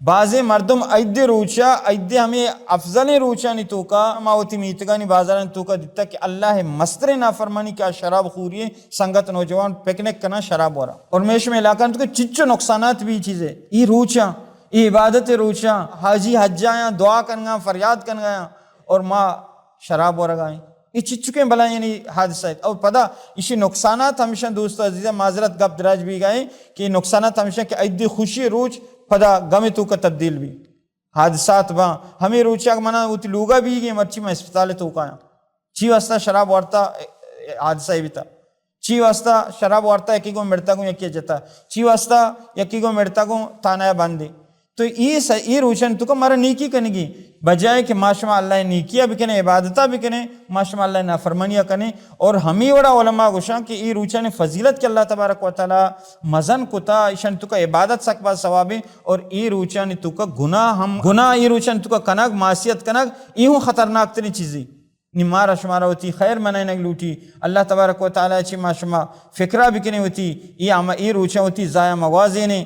بازیں مردم عید روچا، عید ہمے افضلیں روچانی توکا، ما وتی میتگانی بازارانی توکا دیتا کہ اللہ مستریں نافرمانی کہ آ شراب خوری، سنگت نوجوان پکنک کناں، شراب وراں۔ اور میش میں علاقہ تو کہ چچو نقصانات بھی چیزے۔ ای روچاں، ای عبادت روچاں، حاجی حجایاں، دعا کنگاں، فریاد کنگاں، اور ما شراب ورگائیں۔ اے چچکیں بلائیں یعنی حادثہ ات۔ اور پدا ایشی نقصانات ہمیشہ، دوست عزیزاں، معذرت گپ دراج بیگائیں کہ نقصانات ہمیشہ کہ عید خوشی روچ پدا غم توکا تبدیل بی۔ حادثات باں۔ ہمے روچ اگر منا وتی لوگا بیگیں، مرچی من اسپتال توکایاں۔ چی واسطہ شراب وارتا حادثہ بیتا؟ چی واسطہ شراب وارتا یکی گوں مرتا گوں یکی جتا؟ چی واسطہ یکی گوں مرتا گوں تانا بندی؟ تو ای س-، ای روچن توکا مارا نیکی کنگی، بجائے کہ ما شما اللہ نیکیا بکنیں، عبادتا بکنیں، ما شما اللہ نافرمانیا کنیں۔ اور ہمی وڑا علماء گوشاں کہ ای روچانی فضیلت کہ اللہ تبارک و تعالی مزن کتا، ایشان توکا عبادت سک باز ثوابیں، اور ای روچانی توکا گناہ ہم، گناہ ای روچان توکا کنگ، معصیت کنگ، ای ہوں خطرناک ترین چیزی۔ نی مارا شمارا وتی خیر منائینگ لوٹی۔ اللہ تبارک و تعالی چی ما شما فکرا بکنیں وتی، ای عم-، ای روچاں وتی ضائع مگوازینیں۔